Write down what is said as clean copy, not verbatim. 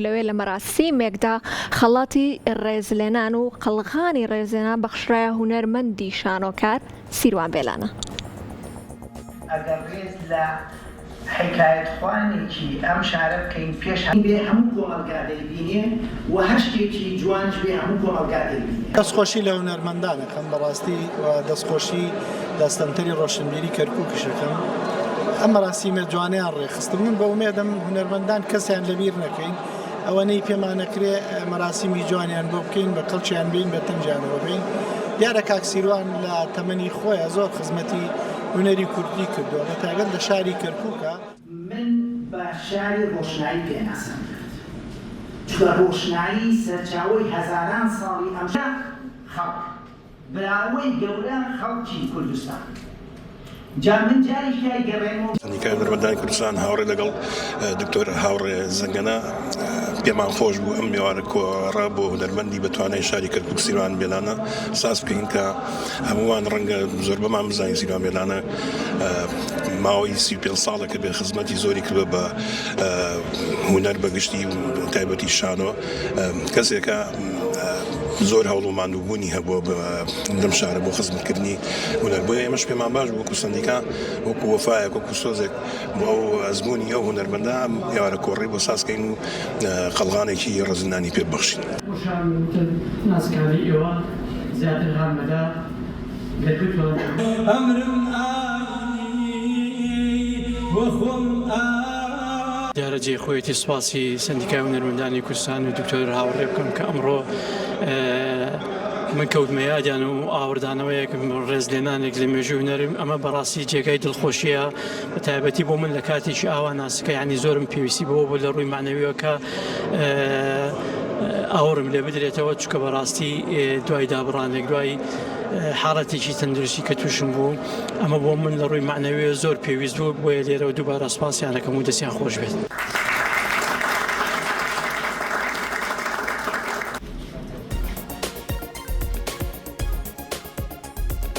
لەوێ لە مەراسیمێکدا خەڵاتی ڕێزلێنان و قەڵغانی ڕێزلێنان بەخشرایە هونەرمەندی شانۆکار سیروان بێلانە. ئەگەر ڕێز لە حیکایەتخوانێکی ئەم شارە بکەین پێش بێ هەموو کۆمەڵگا دەیبینێ و هەر شتێکی جوانیش بێ هەموو کۆمەڵگا دەیبینێ. دەستخۆشی لە هونەرمەندان ئەکەم بەڕاستی و دەستخۆشی لە سەنتەری ڕۆشنبیری کەرکوکیش ئەکەم ئەم مەراسیمە جوانەیان ڕێکخستم من بە ئومێدم هونەرمەندان کەسیان لەبیر نەکەین ئەوەنەی پێمانەکرێ مەراسیمی جوانیان بۆ بکەین بە کەڵکیان بین بە تەنجیانەوە بین دیارە کاک سیروان لە تەمەنی خۆیان زۆر خزمەتی هونەری کوردی کردووە بە تایبەت لە شاری کەرکوکە. من بە شاری ڕۆشنایی پێناسەم کرد، چونکە ڕۆشنایی سەرچاوەی هەزاران ساڵی ئەم خەڵک. براوەی گەورە خەڵکی کوردستان جا من جارێکی ئەیگەڕێنمەوە. سەندیکای هونەرمەندانی کوردستان هاوڕێ لەگەڵ دکتۆر هاوڕێ زەنگەنە پێمان خۆش بوو ئەم مێوارە کۆڕە بۆ هونەرمەندی بە توانای شاری کەرکوک سیروان بێلانە ساز بکەین کە هەمووان ڕەنگە زۆربەمان بزانین سیروان بێلانە ماوەی 35 ساڵە کە بێ خزمەتی زۆری کردوە بە هونەر بەگشتی و تایبەتی شانۆ کەسێکە زۆر هەوڵ و ماندووبوونی هەبووە لەم شارە بۆ خزمەتکردنی هونەر بۆیە ئێمەش پێمان باش بوو وەکو سەندیکا وەکو وەفایەک وەکو سۆزێک بۆ ئەو ئەزموونی ئەو هونەرمەندە ئەم ئێوارە کۆڕەی بۆ ساز کەین و قەڵغانێکی ڕێزلێنانی پێ ببەخشین. خۆشحاڵ وتم ناسکاوی ئێوە زیاتر هانمەدا گەر بتوانم. ئەمرم ئای وە خۆم ئای. دیارە جێی خۆیەتی سوپاسی سەندیکای هونەرمەندانی کوردستان و دکتۆر هاوڕێ بکەم کە ئەمڕۆ من کەوتمە یادیان و ئاوردانەوەیەک ڕێزلێنانێک لە مێژوو هونەرم ئەمە بەڕاستی جێگای دڵخۆشیە بە تایبەتی بۆ من لە کاتێکی ئاوا ناسکە یعنی زۆرم پێویستی بەوە بوو لە ڕووی معنەویەوە کە ئاوڕم لێ بدرێتەوە چونکە بەڕاستی دوای دابڕانێک دوای حاڵەتێکی تەندروستی کە تووشم بوو ئەمە بۆ من لە ڕووی مەعنەویەوە زۆر پێویست بوو، بۆیە لێرەوە دووبارە سوپاسیان ئەکەم و دەستیان خۆش بێت.